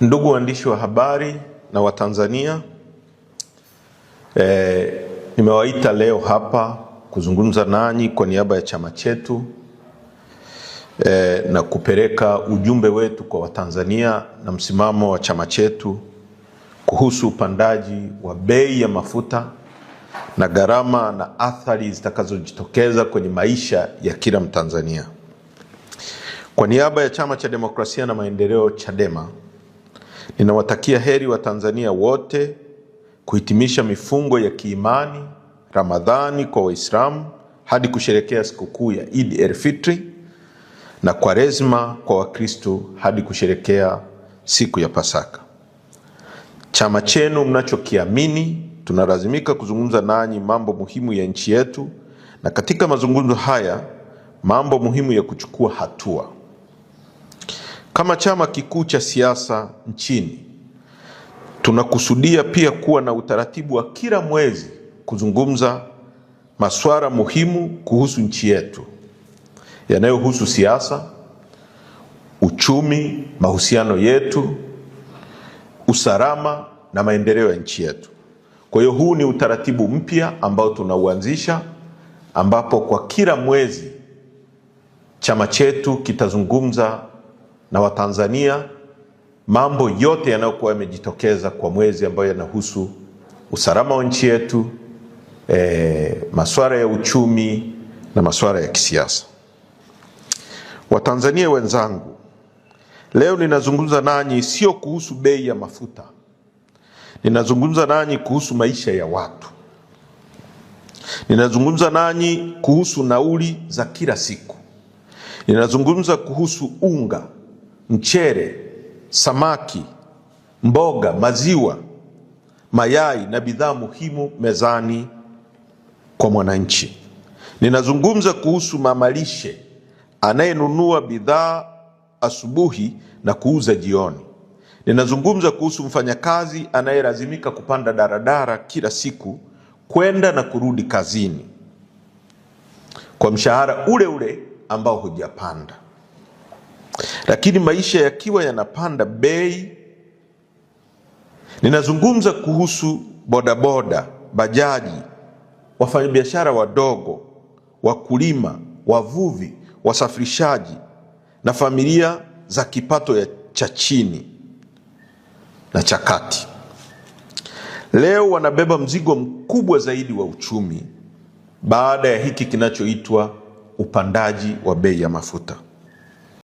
Ndugu waandishi wa habari na Watanzania, nimewaita leo hapa kuzungumza nanyi kwa niaba ya chama chetu na kupeleka ujumbe wetu kwa Watanzania na msimamo wa chama chetu kuhusu upandaji wa bei ya mafuta na gharama na athari zitakazojitokeza kwenye maisha ya kila Mtanzania. Kwa niaba ya Chama cha Demokrasia na Maendeleo, Chadema, ninawatakia heri Watanzania wote kuhitimisha mifungo ya kiimani Ramadhani kwa Waislamu hadi kusherekea sikukuu ya Eid el-Fitri na Kwaresma kwa Wakristo hadi kusherekea siku ya Pasaka. Chama chenu mnachokiamini, tunalazimika kuzungumza nanyi mambo muhimu ya nchi yetu, na katika mazungumzo haya mambo muhimu ya kuchukua hatua. Kama chama kikuu cha siasa nchini, tunakusudia pia kuwa na utaratibu wa kila mwezi kuzungumza masuala muhimu kuhusu nchi yetu yanayohusu siasa, uchumi, mahusiano yetu, usalama na maendeleo ya nchi yetu. Kwa hiyo huu ni utaratibu mpya ambao tunauanzisha, ambapo kwa kila mwezi chama chetu kitazungumza na Watanzania mambo yote yanayokuwa yamejitokeza kwa mwezi ambayo yanahusu usalama wa nchi yetu, masuala ya uchumi na masuala ya kisiasa. Watanzania wenzangu, leo ninazungumza nanyi sio kuhusu bei ya mafuta. Ninazungumza nanyi kuhusu maisha ya watu. Ninazungumza nanyi kuhusu nauli za kila siku. Ninazungumza kuhusu unga, mchele, samaki, mboga, maziwa, mayai na bidhaa muhimu mezani kwa mwananchi. Ninazungumza kuhusu mamalishe anayenunua bidhaa asubuhi na kuuza jioni. Ninazungumza kuhusu mfanyakazi anayelazimika kupanda daradara kila siku kwenda na kurudi kazini kwa mshahara ule ule ambao hujapanda. Lakini maisha yakiwa yanapanda bei. Ninazungumza kuhusu bodaboda, bajaji, wafanyabiashara wadogo, wakulima, wavuvi, wasafirishaji na familia za kipato cha chini na cha kati. Leo wanabeba mzigo mkubwa zaidi wa uchumi baada ya hiki kinachoitwa upandaji wa bei ya mafuta.